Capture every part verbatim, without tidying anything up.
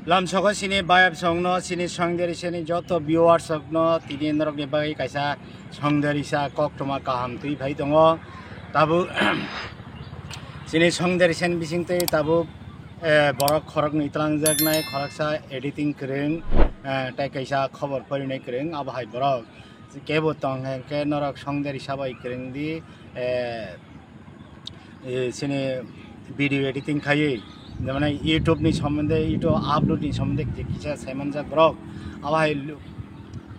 Lamsogo sini bayap songno, sini songderi sini joto viewers rokno tini norokni bagwi kaisa songderi sa koktwma kaham twi phai tongo. Tabuk sini songderi sini bisingtwi tabuk, eh, borok khoroknwi twlangjaknai, khoroksa editing kwrwng, eh, tei kaisa khobor porinai kwrwng, abo hai borok. Kebo tong hwnkhe norok songderi sa bai kwrwng di, eh, eh, sini video editing khaiwi, jemon YouTube ni somonde, YouTube upload ni somonde je kisa saimanjak borok, abo hai lu-,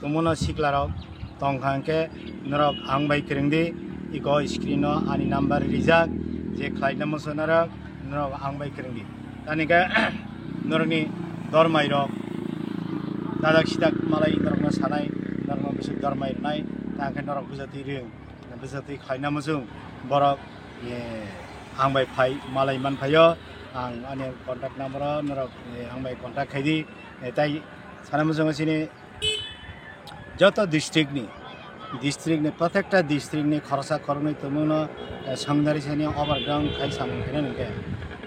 tongmano siklarok tong kha hwnkhe norok ang bai kwrwng di, iko screen o ani number rijak, je khlaina muchung norok, norok ang bai kwrwng di. Tani khe norokni dormai rok, dadak sidak malai norokno sanai, norokno bwswk dormai rwnai, tang khe norok bwsatwi rwng, bwsatwi khlaina muchung borok, eh, ang bai phai malai man phaio, ang ani contact number o norok, eh, ang bai contact khai di, eh, tai sana muchungo chini joto district ni, district ni, protekta district ni khoroksa khoroknwi tongmano, eh, songdari sani overground khai samung khainani hwnkhe,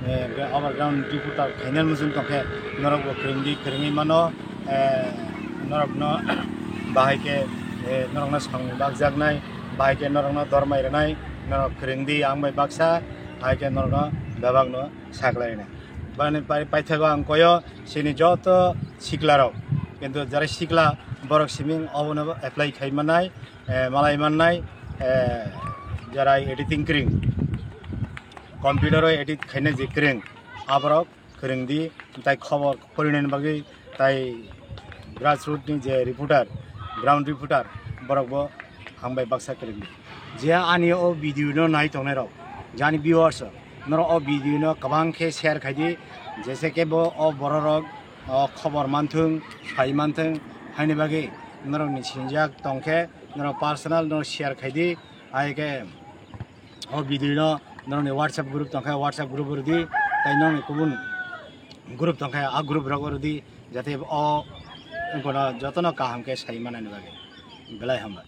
eh, be overground reporter khainani muchung tongkhe norok bo kwrwng di, kwrwngwi mano, eh, norokno bahai khe, eh, norokno samung bakjaknai, bahai khe norokno dormai rwnai, norok kwrwng di ang bai baksa, bahai khe norokno bebakno saklainai. Bani pai-, paithago ang koyo sini joto siklarok, kintu jara sikla borok siming obono apply khai mannai, eh, malai mannai, eh, jara editing kwrwng, computer o edit khaina je kwrwng, aborok kwrwng di, tai khobor porinani bagwi, tai grassroot ni je reporter, ground reporter, borok bo ang bai baksa kwrwng di. Je ani o video no nai tongnai rok, je ani viewers rok, norok o video no kwbang khe share khai di, jese khe bo o borok rok o khobor manthung, sai manthung, haini bagwi norok ni sinjak tongkhe norok personal no share khai di, hai khe o video no norok ni WhatsApp group tongkhe WhatsApp group o rwdi, tai norok ni kubun group tongkhe a group rok o rwdi, jate o wngkha jotono kaham khe sai manani bagwi. Belai hambai.